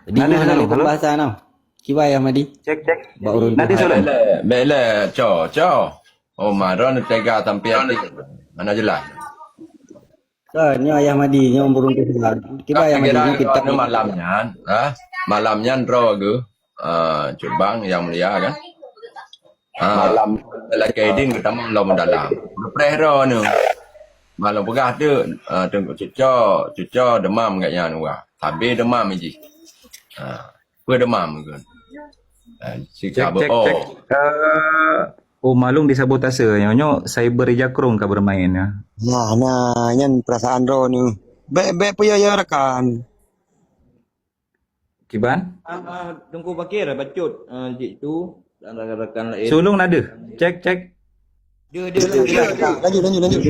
Jadi, Nadi mana Sulung, ni halo? Pembahasan tau? Kibai Ahmadi? Cek, cek. Bak urun Tuhan. Bele, bele, co, co. Oh, ma, droeneuh tega sampai hati. Mana jelas? Kan, nyoe Ayah Madi, nyoe burung Tuhan. Kibai Ayah Madi, nyoe kitab. Malam nyan, ha? Malam nyan droe geuh, ah, Cut Bang yang mulia kan? Ha, malam lagi Aidin geutamong lom dalam. Leupréh droe nyoe. Malam peugah tu, ah, tu cuco, cuco demam kat nyan wah. Habis demam jih. Ha, peue demam ke? Ah, si Cek, cek, kabeuo. Cek. Eh, oh, Malung disabotase. Nyoe, nyoe cyber jakrong ka bermain, ya. Nah, nah, nyan perasaan droeneuh. Bèk, bèk peuyah-yah rakan. Kiban? Ah, ah, Teungku Bakir, bacut, ah, jik tu, dan rakan-rakan lain. Sulung na deuh. Cek, cek. Dia, dia, dia, dia. Lanjut, lanjut, lanjut.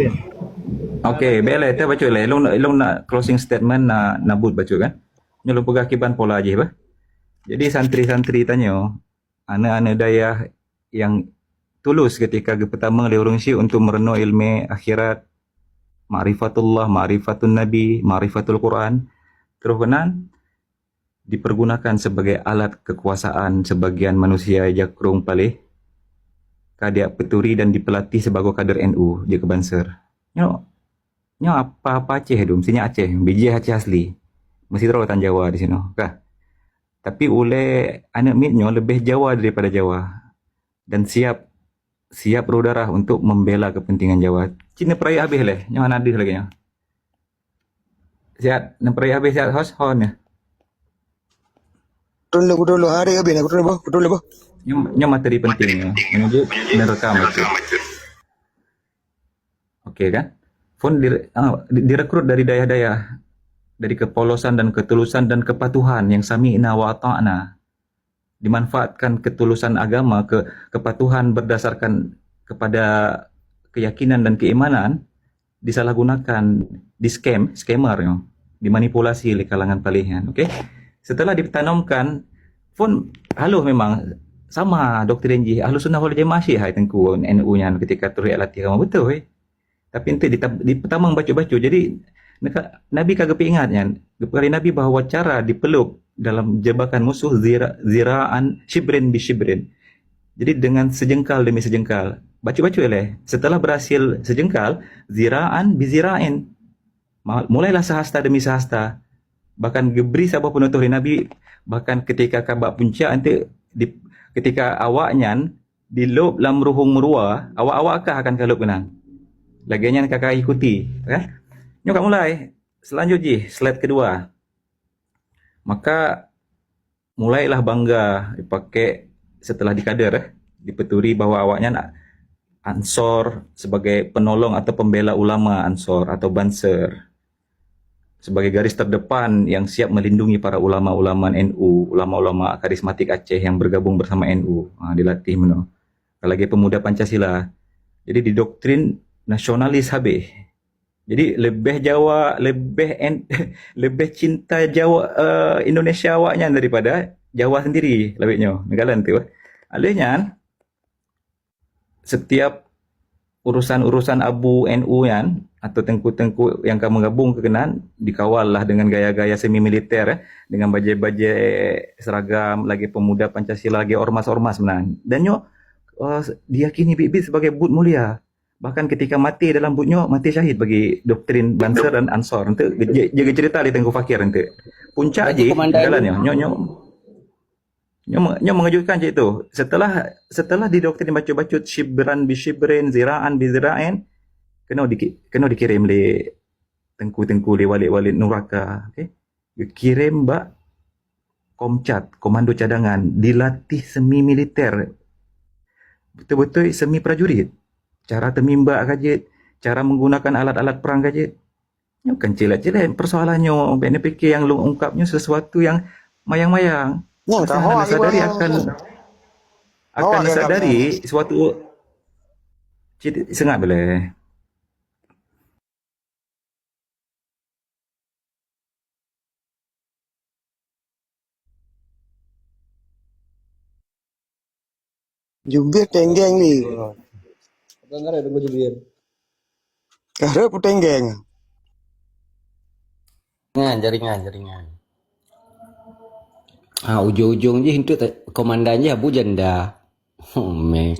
Okey, bèk lé, teuh bacut lé. Long, long nak closing statement na, na buet bacut kan? Nyoe lôn peugah kiban pola jih bah. Jadi santri-santri tanyoe, aneuk-aneuk dayah nyang tulus ketika geupeutamong lé ureuëng syiek untuk meurunoe ilmu akhirat, ma'rifatullah, ma'rifatun nabi, ma'rifatul Quran. Terus keunan dipergunakan sebagai alat kekuasaan sebagian manusia jakrong paléh ka diak peuturi dan dipeulatih sibagoe kader N U jeuet keu banser. Nyoe, nyoe apa-apa Aceh dum, sinyak Aceh, bijéh Aceh asli. Meusidroe tan Jawa di sinoe, kah? Tapi ulée aneuëk miet nyoe leubeh Jawa daripada Jawa dan siap siap roh darah untuk membela kepentingan Jawa. Cit neupeurayeuk habéh lé, nyoe hana deuh lagée nyoe. Siat, neupeurayeuk habéh siat hos hon ya. Betul lah, betul lah. Hari habéh lah, betul lah, betul lah. Nyoe, nyoe materi penting ya. Menuju nerekam itu. Oke kan? Phon di, ah, di- direkrut dari dayah-dayah, dari kepolosan dan ketulusan dan kepatuhan yang sami'na wa ata'na. Dimanfaatkan ketulusan agama, ke kepatuhan berdasarkan kepada keyakinan dan keimanan, disalahgunakan, di scam, scammer nyoe, dimanipulasi lé kalangan paléh nyan. Oke. Setelah ditanamkan, phon haloh memang sama doktrin jih Ahlussunnah wal Jamaah syiek hai teungku N U nyan ketika troh latihan agama beutôi. Tapi enteuk dita- dipeutamong bacut-bacut. Jadi neka- Nabi ka geupeuingat nyan, geupeukalon Nabi bahwa cara dipeluk dalam jebakan musuh zira- ziraan shibrin bi shibrin. Jadi dengan sejengkal demi sejengkal, bacut-bacut lé. Setelah berhasil sejengkal, ziraan bi zira'in. Ma- Mulailah sehasta demi sehasta. Bahkan geubri saboh peunutôh lé Nabi, bahkan ketika ka bak puncak enteuk di, ketika awaknyan dilôb lam ruhueng meurua, awak-awak kah akan kalôb keunan. Lagée nyan ka ka ikuti, kan? Nyoe ka mulai. Selanjut jih, slide kedua. Maka mulailah bangga dipakai setelah dikader, eh, dipeuturi bahwa awaknyan Ansor sebagai penolong atau pembela ulama Ansor atau Banser, sebagai garis terdepan yang siap melindungi para ulama-ulama N U, ulama-ulama karismatik Aceh yang bergabung bersama N U. Ha, dilatih meunoe. Lagée pemuda Pancasila. Jadi didoktrin nasionalis habéh. Jadi leubeh Jawa, leubeh en, leubeh cinta Jawa, eh, Indonesia awaknyan daripada Jawa sendiri lawét nyoe. Neukalon tu. Aleh nyan, setiap urusan-urusan abu N U nyan atau teungku-teungku yang ka meugabong keunan dikawal lah dengan gaya-gaya semi militer, eh, dengan bajée-bajée seragam lagée pemuda Pancasila, lagée ormas-ormas meunan. Dan nyoe, eh, diyakini biet-biet sebagai buet mulia. Bahkan ketika maté dalam buet nyoe, maté syahid bagi doktrin Banser dan Ansor. Enteuk je- je- cerita di Teungku Fakir enteuk. Puncak jih komandan jalan nyoe, nyoe, nyoe. Nyoe me- nyoe mengejutkan cit tu. Setelah setelah didoktrin bacut-bacut, shibran bi shibrin, ziraan bi zira'in, keunoe diki- keunoe dikirim lé teungku-teungku, lé walid-walid nuraka, okey. Geukirém bak Komcat, komando cadangan, dilatih semi militer. Beutôi-beutôi semi prajurit. Cara teumimbak ka jeuet, cara menggunakan alat-alat perang ka jeuet. Nyoe kan cilet-cilet persoalan nyoe, bék neupike nyang lôn ungkap nyoe sesuatu nyang mayang-mayang. Nyang asai ka hana sadari akan, akan sadari suatu cit sengak bilai. Jubir tenggeng ni. Abang ada dengar jubir. Karena pun tenggeng. Jaringan, jaringan, jaringan. Ha, ujong-ujong jih enteuk ta- komandan jih Abu Janda. Oh, meh.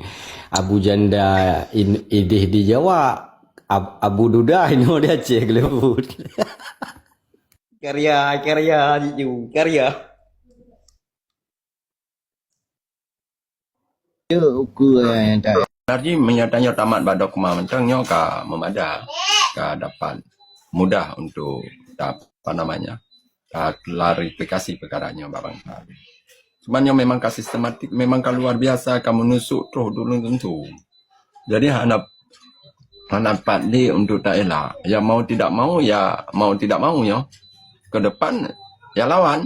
Abu Janda in- idéh di Jawa. Ab- Abu Duda inoe di Aceh Gleubut. Karya, karya, jiju, karya. Uku, eh, tak. Narji meunyoe tanyoe tamat bak dogma mantong nyoe ka meumada, ka dapat mudah untuk ta- apa namanya, ta- klarifikasi peukara nyoe bak bangsa. Cuma nyoe memang ka sistematik, memang ka luar biasa, ka meunusuk troh dulu tentu. Jadi hana hana pat lé untuk taelak. Ya mau tidak mau, ya mau tidak mau nyoe. Ke depan ya lawan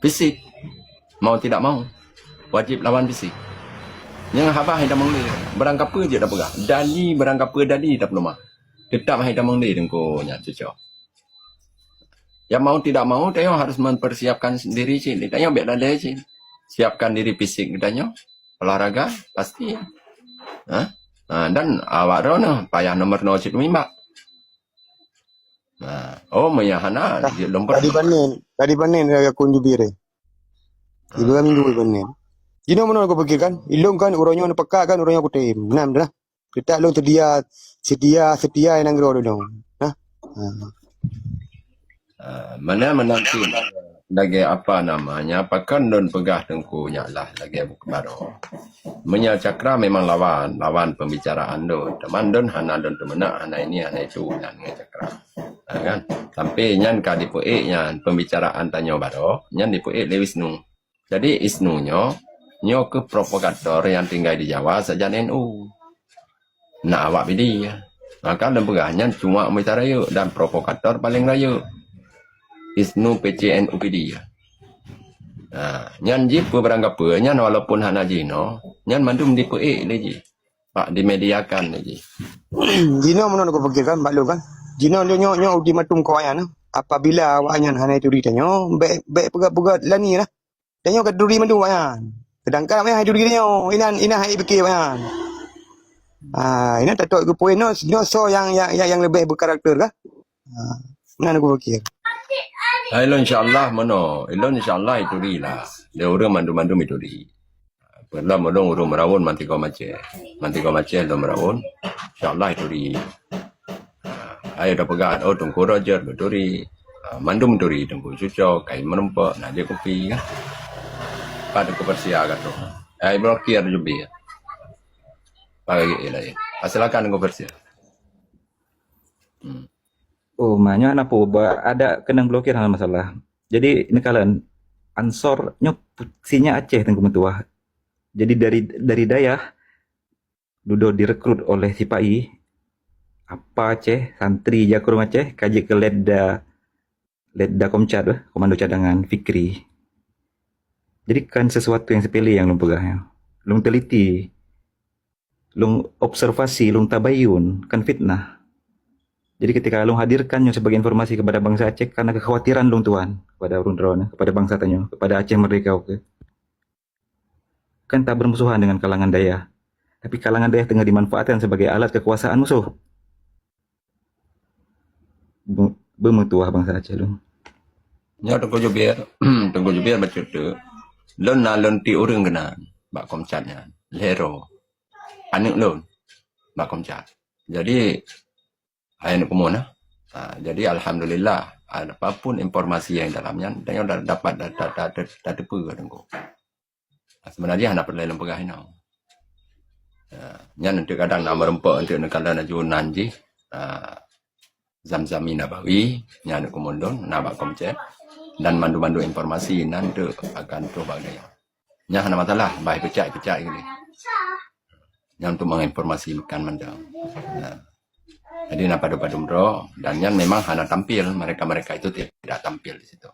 fisik. Mau tidak mau, wajib lawan fisik. Nyang haba hai tamong lé, barang kapeue jeuet tapeugah. Dali barang kapeue dali tapeuleumah. Tetap hai tamong lé teungku nyan cucok. Ya mau tidak mau, tanyoe harus mempersiapkan diri cit. Tanyoe biar ada cit. Siapkan diri fisik tanyoe. olahraga, pasti. Ha? Ha, dan awak droeneuh payah nomor nol cit mimbak. Ha. Oh, meunyo hana, jeuet lom tadi panen, tadi panen ya kun jubir. Dua minggu panen. Jinoe meunoe kau pikir kan, ilong kan uroe nyoe neupeugah kan uroe nyoe kutem. Nam dah. Kita lôn setia, setia, setia nanggroe lôn. Nah. Ha. Ah, mana menanti lagèe apa namanya, pakon lôn peugah teungku nyak lah lagèe buku baroe. Meunyo cakra memang lawan, lawan pembicaraan lôn. Teuma lôn hana lôn teumeunak, hana ini, hana itu, nyan ngon cakra. Ha, kan? Sampai nyan ka dipeuék nyan pembicaraan tanyoe baroe, nyan dipeuék lé Wisnu. Jadi Isnu nyoe, nyoe keuh provokator nyang tinggai di Jawa sajan N U. Na awak Pidie. Maka lôn peugah nyan cuma mita rayeuk dan provokator paleng rayeuk. Isnu P C N U Pidie. Ha, nyan jih peue barang gapeue nyan walaupun hana jinoe, nyan mandum dipeuék lé jih. Pak dimediakan lé jih. Jinoe meunan aku pikirkan bak lôn kan. Jinoe nyoe nyoe ultimatum keu awaknyan. Apabila awaknyan hana turi tanyoe, bèk bèk peugah-peugah lani lah. Tanyoe ka turi mandum awaknyan. Sedangkan awaknyan hai turi tanyoe. Inan inan hai pikir awaknyan. Ah, inan tatok ke poin no, no so yang yang yang, yang lebih berkarakter kah? Ah, meunan aku pikir. Hai lôn insyaallah meunoe. Ilôn insyaallah ituri lah. Dia ureueng mandum-mandum ituri. Peulom ulôn ureueng Meuraweuen mantigo macet. Mantigo macet lôn Meuraweuen. Insyaallah ituri. Ayo dah peugah, oh Teungku Roger beuturi. Ah, mandum turi Teungku Cuco, kai meureumpok, na jeuet kupi kan. Pat Teungku Persia ka troh. Ai blokir jubir. Bagi lain. Ah, silakan Teungku Persia. Hmm. Oh, ma nyoe hana peue ba ada keunong blokir hana masalah. Jadi neukalon ansor nyoe sinya Aceh Teungku meutuah. Jadi dari dari dayah dudoe direkrut oleh sipai apa Aceh santri jakrong Aceh ka jeuet keu letda letda komcat eh, komando cadangan Fikri. Jadi kan sesuatu yang sepele yang lôn peugah ya. Lôn teliti, lôn observasi, lôn tabayun kan fitnah. Jadi ketika lôn hadirkan nyoe sebagai informasi kepada bangsa Aceh karena kekhawatiran lôn tuan kepada ureueng droe kepada bangsa tanyoe kepada Aceh merdeka oke. Kan tak bermusuhan dengan kalangan dayah. Tapi kalangan dayah tengah dimanfaatkan sebagai alat kekuasaan musuh. Be- Beumeutuah bangsa Aceh lôn. Nyoe Teungku Jubir, Teungku Jubir bacut tu. Lôn na lôn ti ureueng keunan bak komcat nyan. Lhero. Aneuk lôn bak komcat. Jadi hai aneuk keumuen nah. Ha, jadi alhamdulillah apapun informasi yang dalam nyan tanyoe dapat data data data Teungku. Sebenarnya hana peureulèe lôn peugah inoe. Ya, nyan untuk kadang na meureumpok untuk neukalon laju nan jih. Ah, Zamzami Nabawi, nyan untuk keumuen lôn, na bak komcat dan mandum-mandum informasi nan tu akan troh bak gaya. Nyan hana masalah, bah pecah-pecah gini. Nyan untuk menginformasikan mandang. Ya. Jadi na padum-padum droe dan nyan memang hana tampil, mereka-mereka itu tidak tampil di situ.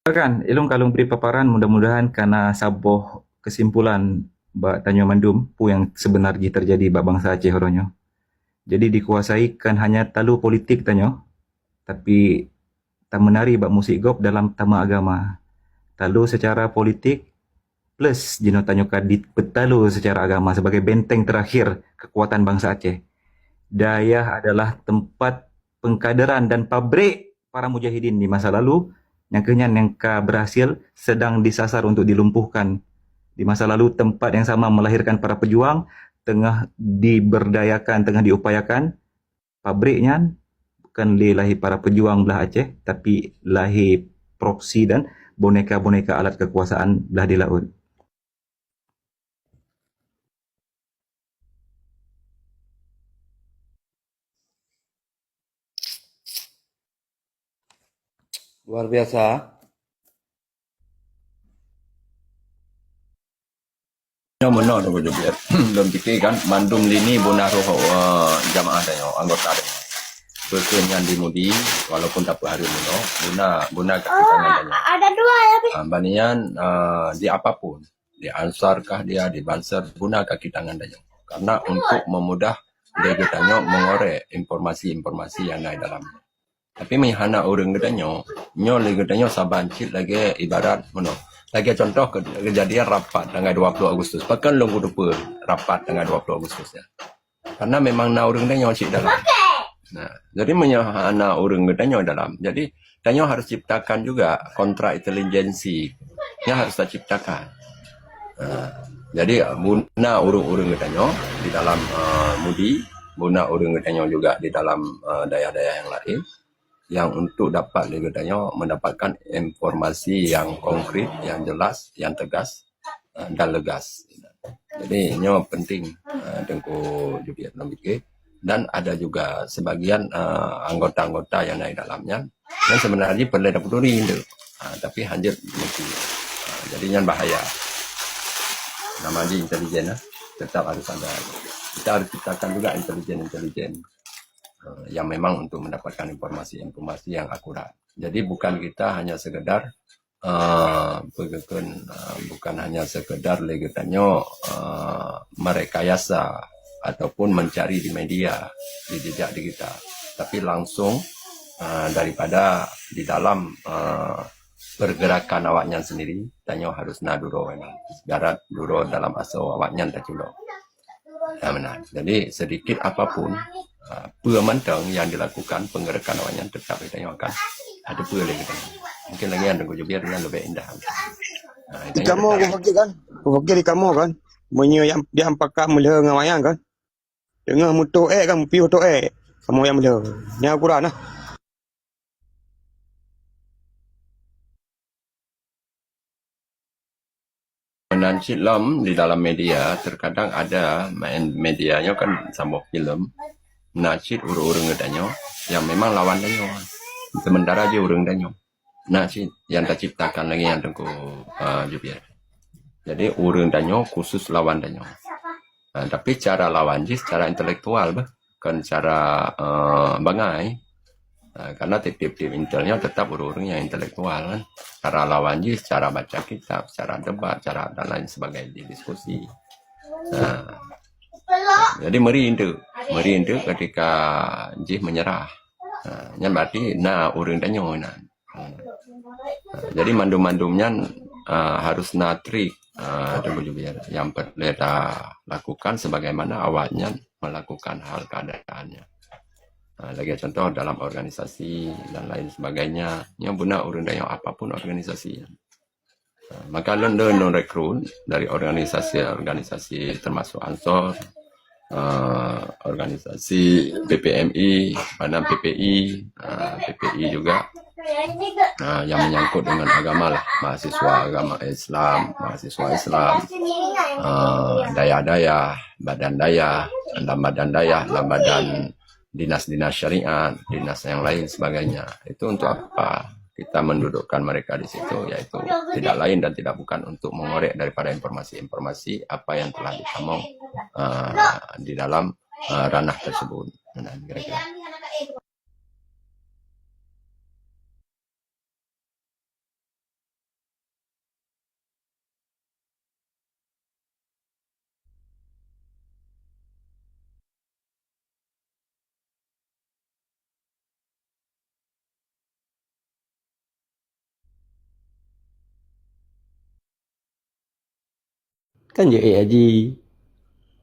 Kan, ilong kalong beri paparan mudah-mudahan karena saboh kesimpulan bak tanyoe mandum pu yang sebenar jih terjadi bak bangsa Aceh uroe nyoe. Jadi dikuasai kan hanya talu politik tanyoe, tapi tameunari bak musik gob dalam tama agama. Talu secara politik plus jinoe tanyoe ka dipeutalu secara agama sebagai benteng terakhir kekuatan bangsa Aceh. Dayah adalah tempat pengkaderan dan pabrik para mujahidin di masa lalu, nyang keuh nyan nyang ka berhasil sedang disasar untuk dilumpuhkan. Di masa lalu tempat yang sama melahirkan para pejuang tengah diberdayakan, tengah diupayakan. Pabrik nyan bukan lé lahé para pejuang blah Aceh, tapi lahé proksi dan boneka-boneka alat kekuasaan blah di laut. Luar biasa. Nyoe meunoe Teungku Jubir. Lôn pike kan mandum lini buna roh uh, jamaah tanyoe, anggota tanyoe. Beukeuh nyan di Mudi, walaupun tapeuhareuem meunoe, buna buna kaki tangan tanyoe. Ada dua ya. Uh, banian uh, di apapun, di Ansar kah dia, di Banser, buna kaki tangan tanyoe. Karena untuk memudah dia geutanyoe mengorek informasi-informasi yang ada dalam. Tapi meunyoe hana ureuëng geutanyoe, nyoe lé geutanyoe saban cit lagée ibarat meunoe. Lagée contoh ke-, kejadian rapat tanggai dua puluh Agustus. Pakon lôn kuteupeu rapat tanggai dua puluh Agustus nyan? Karena memang na ureuëng tanyoe cit dalam. Nah, jadi meunyoe hana ureuëng geutanyoe dalam, jadi tanyoe harus ciptakan juga kontra intelijensi. Nyan harus taciptakan. Nah, jadi buna ureuëng-ureuëng geutanyoe di dalam, eh, MUDI, buna ureuëng geutanyoe juga di dalam, eh, dayah-dayah yang lain yang untuk dapat lé geutanyoe mendapatkan informasi yang konkret, yang jelas, yang tegas, eh, dan legas. Jadi nyoe penting, eh, Teungku Jubiet lôn pikir. Dan ada juga sebagian, eh, anggota-anggota yang naik dalam nyan, yang sebenarnya perlu dapur duri itu. Ah, tapi hanya mungkin. Ah, jadi nyan bahaya. Nama ji intelijen lah. Tetap harus ada. Kita harus ciptakan juga intelijen-intelijen, eh, yang memang untuk mendapatkan informasi-informasi yang akurat. Jadi bukan kita hanya sekedar, eh, peugah kheun, eh, bukan hanya sekedar lé geutanyoe, eh, merekayasa ataupun mencari di media, di jejak digital, tapi langsung, eh, daripada di dalam, eh, pergerakan awaknyan sendiri, tanyoe harus na duroe memang. Darat duroe dalam asoe awaknyan taculok. Ya, benar. Jadi sedikit apapun, ah, peue mantong yang dilakukan, pengerekan awaknyan tetap geutanyoe akan ada peue lé geutanyoe. Mungkin lagée nyan Teungku Jubiet nyan leubeh indah. Ah, itu Di yang kamoe kita Ku fakir kan? Ku fakir di kamoe kan? Meunyoe nyang di ampakah meulheueh ngon wayang kan? Teungoh meutoh ék kan, meupiôh toh ék. Kamoe nyang meulheueh. Nyan ukuran lah. Meunan cit lom di dalam media, terkadang ada main media nyoe kan saboh filem, na cit ureuëng-ureuëng geutanyoe yang memang lawan tanyoe. Sementara jih ureuëng tanyoe. Na cit yang taciptakan lagée nyan Teungku, eh, Jubiet. Jadi ureuëng tanyoe khusus lawan tanyoe. Ah, tapi cara lawan jih secara intelektual bah, kon cara, eh, bangai. Ah, karena tiep-tiep tim intel nyoe tetap ureuëng-ureuëng yang intelektual kan. Cara lawan jih secara baca kitab, secara debat, cara dan lain sebagainya, diskusi. Ah, jadi meuri enteuk, meuri enteuk ketika jih menyerah. Ah, nyan berarti na ureuëng tanyoe nan. Ah, jadi mandum-mandum nyan, ah, harus na trik, ah, Teungku Jubiet, yang perlu ta lakukan sebagaimana awaknyan melakukan hal keadaannya. Ah, lagée contoh dalam organisasi dan lain sebagainya, nyang beuna ureuëng tanyoe apapun organisasi. Ah, maka lôn, lôn, lôn rekrut dari organisasi-organisasi termasuk Ansor, ah, organisasi P P M I, padahai P P I, ah, P P I juga, ah, yang menyangkut dengan agama lah, mahasiswa agama Islam, mahasiswa Islam, ah, dayah-dayah, badan dayah, lam badan dayah, lam badan dinas-dinas syariat, dinas yang lain sebagainya. Itu untuk apa? Kita mendudukkan mereka di situ, yaitu tidak lain dan tidak bukan untuk mengorek daripada informasi-informasi apa yang telah ditamong, eh, di dalam, eh, ranah tersebut. Nah, kira-kira. Kan jeuet ék haji.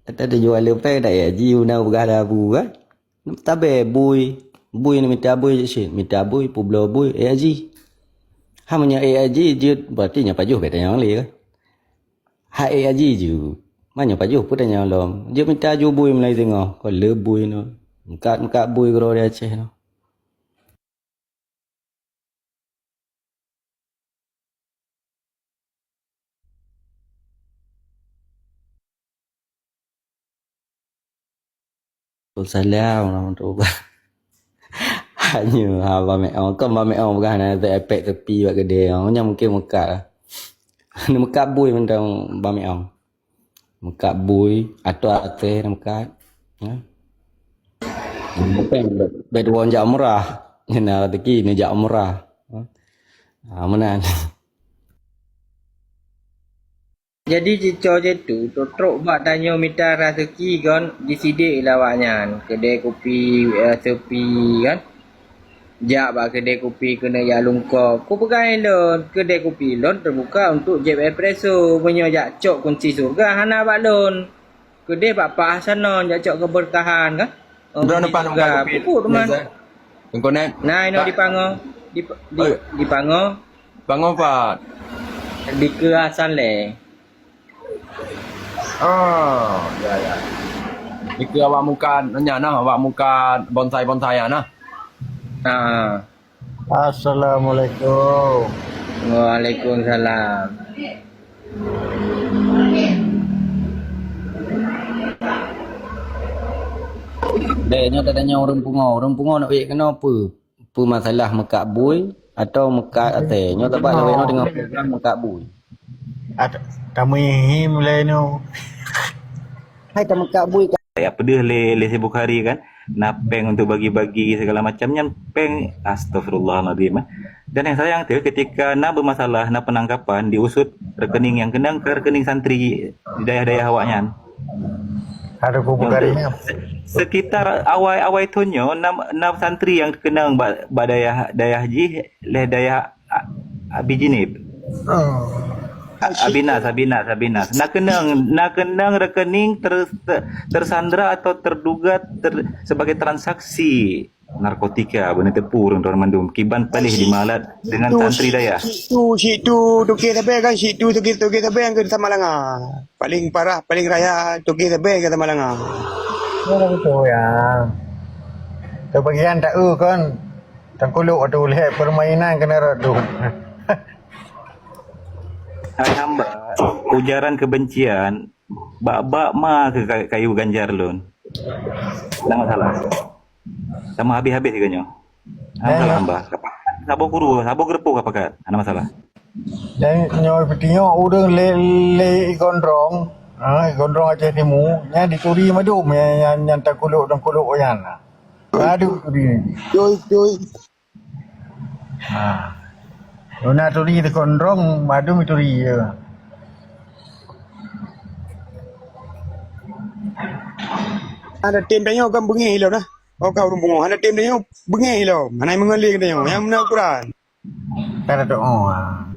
Ata teujual leupée dak ék haji, una peugah labu kan. Tabe bui, bui neumita bui cit, mita bui, peubloe bui, ék haji. Ha meunyoe ék haji jeuet, berarti nyan pajoh gata nyang lé kan. Ha ék haji jeuet. Meunyoe pajoh peue tanyong lom. Jeuet mita ju bui meulai teungoh, kon le bui nyoe. Meukat-meukat bui keudroe di Aceh nyoe. Waalaikumsalam warahmatullah. Hanya ha, Ba Meong. Kon Ba Meong peugah na efek tepi bak keudè. Nyan mungkin meukat lah. Meukat bui mantong Ba Meong. Meukat bui, atau até meukat. Ha? Bukan bet wong jak umrah. Nyang na rezeki neujak umrah. Ha? Ha, meunan. Jadi, jico jeuet tu, trok-trok bak tanyoe mita raseuki kon jisidek lé awaknyan, keudè kupi, eh, seupi kan. Jak bak keudè kupi keuneuk jak lungkop. Kupeugah lôn, keudè kupi lôn teubuka untuk jieb espresso. Meunyoe jak cok kunci syeuruga hana bak lôn. Keudè bak Pak Hasan nyan jak cok keubeurkahan kan. Oh, Droeneuh pat muka kupi. Pupuk teuma. Teungku Nep. Nah, inoe di Pango. Di, di, di Pango. Pango pat. Di Keu Hasan lé. Oh, ya, ya. Itu awak muka, nyan nah, awak muka bonsai-bonsai nyan nah. Ha. Assalamualaikum. Waalaikumsalam. Dek, nyoe tatanyong ureueng pungo. Ureueng pungo nak bèk keunoe peue? Peue masalah meukat bui atau meukat atèe? Nyoe teuma lawét nyoe teungoh program meukat bui. At-, tameuhim lé nyoe. Hai tameukat bui ka. Ya, peudeuh lé, lé si Bukhari kan, na péng untuk bagi-bagi segala macam nyan péng, astagfirullahaladzim, eh. Dan yang sayang tu ketika na bermasalah, na penangkapan, diusut rekening yang keunong ke rekening santri di dayah-dayah awak nyan. Ada kubu Untuk garingnya. Se-, sekitar awai-awai thôn nyoe, na, na santri yang keunong ba, ba dayah, dayah jih, lé dayah A-, Abi Jinib. Oh. A-, Abinas, Abinas, Abinas. Na keunong, na keunong rekening ter-, ter-, tersandra atau terduga ter-, sebagai transaksi narkotika, beuneuteupeu ureueng droe mandum. Kiban paléh di malat dengan santri dayah. Situ, situ, tukang tabé kan, situ tukang, tukang tabé nyang keu Samalanga. Paling parah, paling raya, tukang tabé keu Samalanga. Orang tu ya. Kebagian tak, eh, kan. Tangkuluk tu lé permainan kena rot tu. Hai hamba, ujaran kebencian, bak-bak ma keu ka-, kayu ganjar lôn. Hana masalah. Sama habéh-habéh sigoe nyoe. Hana masalah hamba. Saboh kuru, saboh geureupoh ka pakat. Hana masalah. Dan nyoe peutingok ureueng lé, lé gondrong, ha, gondrong Aceh Timu, nyan dituri mandum nyan, nyan, nyan tangkuluk-tangkuluk nyan. Aduh, turi. Tui, tui. Ha. Luna turi di gondrong, mandum turi je. Ada tim tanyoe kan beungéh ilom nah. Oh, ka ureueng pungo. Ada tim tanyoe beungéh ilom. Hana meungeuli tanyoe. Nyang meunan ukuran. Ka tadoa.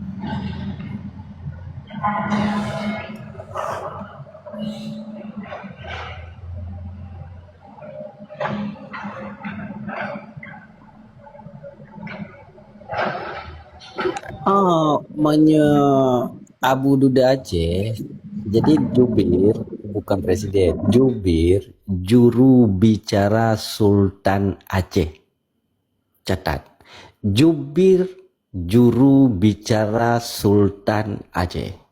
Oh, meunyoe Abu Duda Aceh, jadi jubir bukan presiden, jubir juru bicara Sultan Aceh. Catat, jubir juru bicara Sultan Aceh.